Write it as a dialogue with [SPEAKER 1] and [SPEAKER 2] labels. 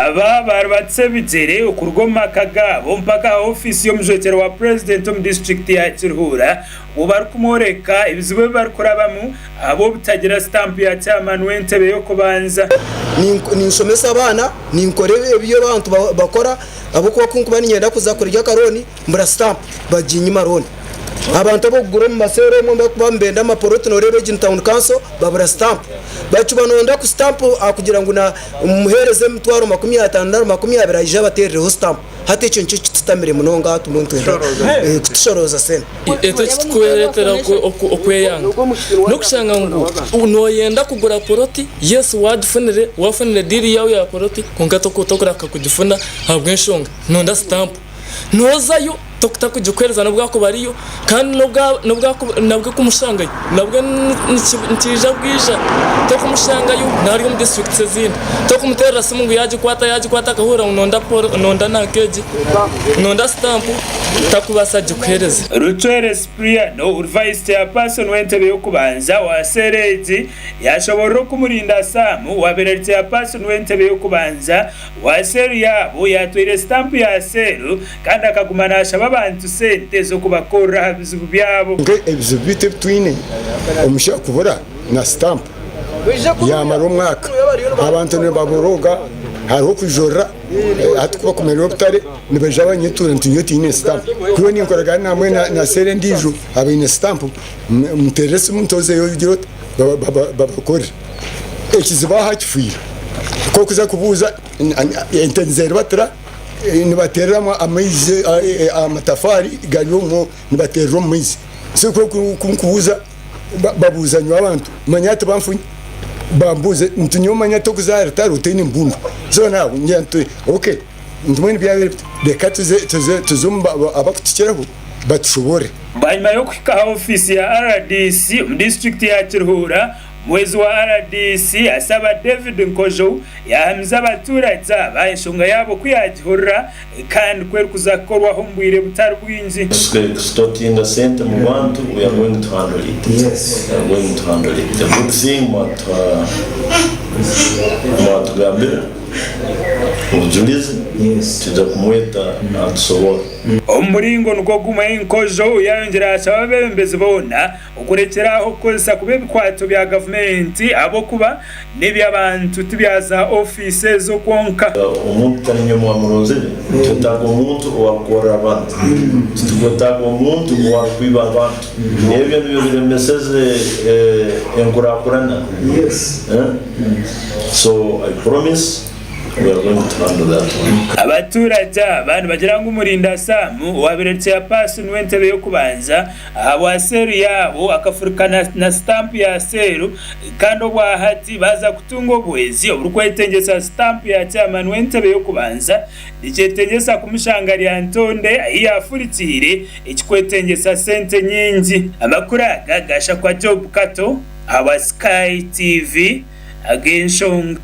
[SPEAKER 1] Aba baaribatisa ebigyere okuruga omu maka gaabo mpaka aha ofiisi y'omujwekyerwa wa Purezidenti omu disiturikiti ya Kiruhura obwo barikumworeka ebizibu ebi barikurabamu ahabw'obutagira sitampu ya chairman w'entebe y'okubanza.
[SPEAKER 2] Ninshomesa abaana, ninkora ebi abantu bakora ahabw'okuba ku nkuba niinyenda kuza kurya akarooni mbura sitampu baginyima rooni. Abantu ab'okugura omu maseera omwe barikuba nibenda amapoloti nooreeba egi ni tawuni kanso babura sitampu. Bakiba nooyenda ku sitampu kugira ngu muheereze emitwaro 50 nari 20 aije abateerereho sitampu. Hati ekyo nikyo kitutamire munonga hati mbwenu nitwenda kutushorooza sente.
[SPEAKER 3] Ekyo ekirikureetera okweyanga n'okushanga ngu nooyenda kugura poloti, yes waagifunire, waafunire diiri yaawe ya poloti kwonka tokurahika kugifuna ahabw'enshonga nooyenda sitampu. Noozayo takugikuheereza n'obu bwakuba ariyo kandi nabwo kumushangayo nabwo nikiija bwija. Tokumushangayo nari omu disiturikiti ezindi. Tokumuteerera simu ngu yaagikwata yaagikwata akahurira ngu noonda nanka egi, noonda sitampu takubaasa kugikuheereza.
[SPEAKER 1] Rucwere Cypriano ori Vice Chairperson w'entebe y'okubanza owa seera egi yashoborora oku Murinda Sam owabaire ari Chairperson w'entebe y'okubanza owa seeru yaabo yatwaire sitampu ya seeru kandi akaguma nashaba abantu sente z'okubakorera aha bizibu byabo.
[SPEAKER 4] Kwonka ebizibu byaitu ebi twine, omushaija kubura na sitampu yamara omwaka abantu nibaborooga hariho okwijurira. Hati ku bakumerera obutare nibaija banyetura nti nyowe tinyine sitampu. Kwihaho ninkoragana namwe na seera endiijo abaine sitampu muteerere esimu nti ozeyo ogire ota babakorere. Ekizibu aha kifiire ku orikuza kubuuza ente nizeribatira nibateereramu amaizi amatafaari gari omwo nibateerera omu maizi. So ku orikubuuza babuuza nyowe abantu manya hati banfunye bambuuze nti nyowe manya tokuza aha rutaro otaine mbundu so now ngira nti ok nti mbwenu byabaire bita reka tuze tuze tuze omu abakutukiraho batushoboorore.
[SPEAKER 1] Bwanyima y'okuhika aha ofiisi ya rdc omu disiturikiti ya Kiruhura, omuhwezi wa rdc Asaba David Nkojo yaahamiza abatuuragye aba enshonga yaabo ku yaagihurira kandi ku erikuza kukorwaho omu bwire butari bwingi.
[SPEAKER 5] Extortinga sente mu bantu we are going to handle it we are going to handle it the good thing mwatugambira obujurizi twija kumweta atusoborre.
[SPEAKER 1] Omu muringo nigwo gumwe, Nkojo yayongyera yashaba abeebembezi boona Okurekyera aho kukozesa kubi ebikwato bya gavumenti ahabw'okuba n'eby'abantu tibya za ofiisi ezo kwonka.
[SPEAKER 5] Omuntu tari nyowe mwamuronzire, nitwetaaga omuntu owarukukorra abantu, titukwetaaga omuntu owarukwiba abantu. Ebyo nibyo biremeseze enkurakurana. So I promise.
[SPEAKER 1] Abaturagye aba nibagira ngu Murinda Sam owabaire ari chairperson w'entebe y'okubanza ahabwa seeru yaabo akafurika na sitampu ya seeru kandi obwahati baaza kutunga obuhwezi oburikwetengyesa sitampu ya chairman w'entebe y'okubanza nikyetengyesa kumushanga Lyantonde ahi yaafurikiire ekikwetengyesa sente nyingi. Amakuru aga gashakwa Job Kato ahabwa Sky TV ag'enshonga.